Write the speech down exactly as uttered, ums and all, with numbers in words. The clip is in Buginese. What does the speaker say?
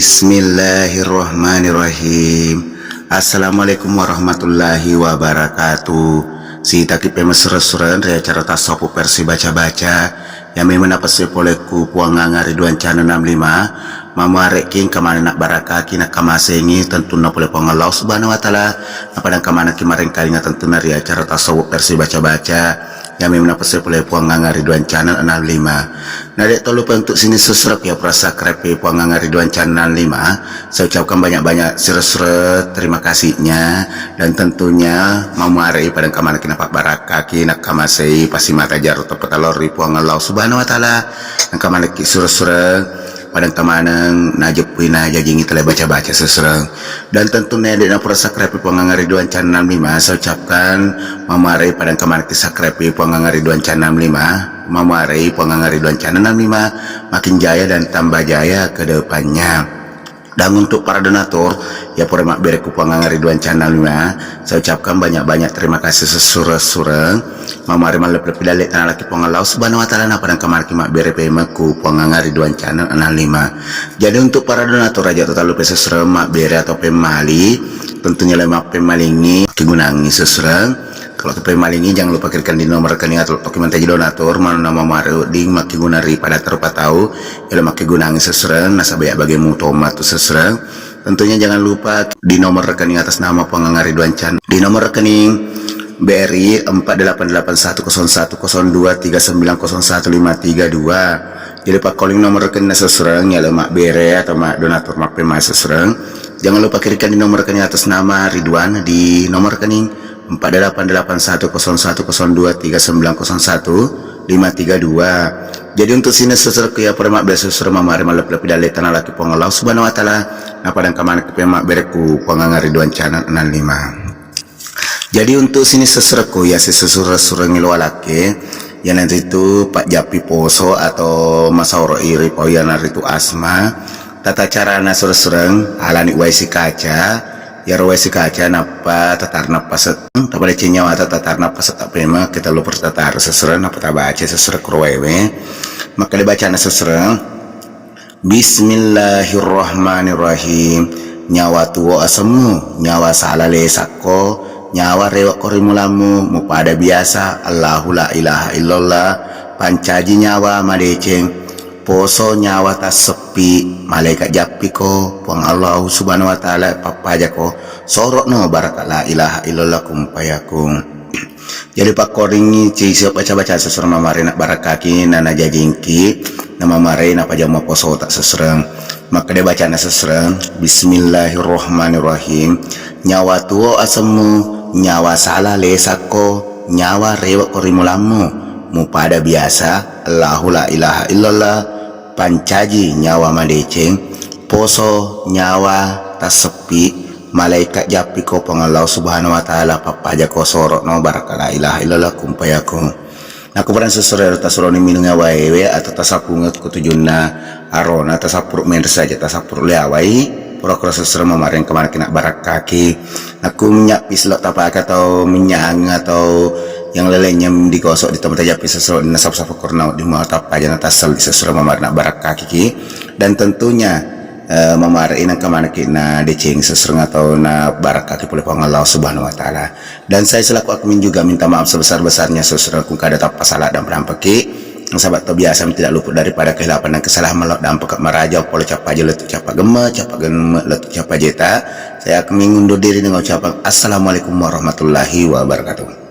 Bismillahirrahmanirrahim. Assalamualaikum warahmatullahi wabarakatuh. Sitaki pemessureng-sureng ri acara tasawuf versi baca-baca. Yang memang napasue pole ku Puang Anga ri duancana enam lima. Mamuare'ki engka maneng nabbarakaki, nakkamasengi tentunna pole Puang Allah Subhanahu wa Ta'ala. Napada engka manengki marengkalinga tentunna ri acara tasawuf versi baca-baca. Yang memang napasue pole Puang Anga ri duancana enam lima. Na de' to lupa untuk sining subscribe ya, pura subscribe Puang Anga ri duancana enam lima. Saya ucapkan banyak-banyak sure-sure terima kasihnya. Dan tentunya mamuare'i pada engka manengki napabbarakaki, nakkamasei, pasi mata jaro teppetalor ri Puang Allah Subhanahu wa Ta'ala. Engka manengki sure-sure pada engka maneng najeppui najajingi tele baca-baca sure-sure. Dan tentunya de' napura subscribe Puang Anga ri duancana enam lima, saya ucapkan mamuare'i pada engka manengki subscribe Puang Anga ri duancana enam lima. Mamuare'i Puang Anga ri duancana enam lima, makin jaya dan tambah jaya ke depannya. Dan untuk para donatur, ya pura mabbere ku Puang Anga ri duancana enam lima, saya ucapkan banyak-banyak terima kasih sesure-sureng. Mamuare mallepi-lepi dalle tanalaki Puang Allah Subhanahu wa Ta'ala, napada engka manengki mabbere pemeng ku Puang Anga ri duancana enam lima. Jadi untuk para donatur, aja' to tallupa sesure mabbere atau pemmali, tentunya le mappemmalingi, makkegunangi sesure. Kalau tu pemmalingi, jangan lupa kirikan di nomor rekening atau toki mancaji donatur, manenna mamuare wedding makkeguna ri pada tarupa tau, elo makkegunangi sesure, nasaba ya bage muto matu sesure. Tentunya jangan lupa di nomor rekening atas nama Puang Anga ri duancana. Di nomor rekening B R I empat delapan delapan satu kosong satu kosong dua tiga sembilan kosong satu lima tiga dua. Jadi pakkoling nomor rekening sesure, ya le mabbere atau ma donatur mappemali sesure. Jangan lupa kirikan di nomor rekening atas nama Ridwan di nomor rekening empat delapan delapan satu kosong satu kosong dua tiga sembilan kosong satu lima tiga dua. Jadi untuk sining sesure ku ya pura mabbere sesure, mamuare mallepi-lepi dalle tanalaki Puang Allah Subhanahu wa Ta'ala, napada engka manengki pemeng mabbere ku Puang Anga ri duancana enam lima. Jadi untuk sining sesure ku ya sesure-sureng lo alake, iyanaritu pajjappi poso atau masauro iri pau, iyanaritu asma. Tata carana sure-sureng, alani wai sikaca, yaro wai sikaca nappa tatarna pase', tapadeceng nyawata tatarna pase' tappemeng, kita lupa tatar sesure, nappa tabaca sesure kuro waewe. Makkeda bacana sesure, Bismillahirrahmanirrahim. Nyawa tuo asemmu, nyawa sala lesakko, nyawa rewekko ri mulammu, mupada biasa, Allahu la ilaha illallah, pancaji nyawa madeceng, poso nyawa tasseppi, malaika jappiko, Puang Allahu Subhanahu wa Ta'ala pappajako, soro'no baraka la ilaha illallah kun fayakun. Jadi pakkoringngi ci sio baca-baca sessureng, mamarena barakaki na najajingki, na mamarena pajamma posota sessureng. Makkeda bacana sessureng, Bismillahirrahmanirrahim. Nyawa tuo asemmu, nyawa sala lesakko, nyawa rewekko ri mulammu. Mupada biasa, Allahu la ilaha illallah, pancaji nyawa madeceng, poso nyawa tasseppi, malaika jappiko Puang Allah Subhanahu wa Ta'ala, pappajako soro'no baraka la ilaha illallah kun fayakun. Nakkubarang sessurero tasuroni minung awaewe atau tasappungeng ko tujunna arona, tasappuru menre saja, tasappuru le awai, pura-pura sessureng mamareng kemana kena barakaki. Nakku minyak pislo tapake atau minyak angin atau yang lainnya digosok di tempat aja pislo nasap-sapa kurnaung di mau tappa aja natasal di sessureng mamareng barakaki ki. Dan tentunya eh, mamarei nengka manekki na deceng sessureng atau na barakaki pole Puang Allah Subhanahu wa Ta'ala. Dan saya selaku admin juga minta maaf sebesar-besarnya sessureng ku kada tappa salah dan perampeki. Nasaba to biasa tidak luput daripada kehilafan dan kesalahan, melo dampeka maraja, pole cappa aja lettu cappa gemme, cappa gemme lettu cappa jeta. Saya admin undur diri dengan ucapan assalamualaikum warahmatullahi wabarakatuh.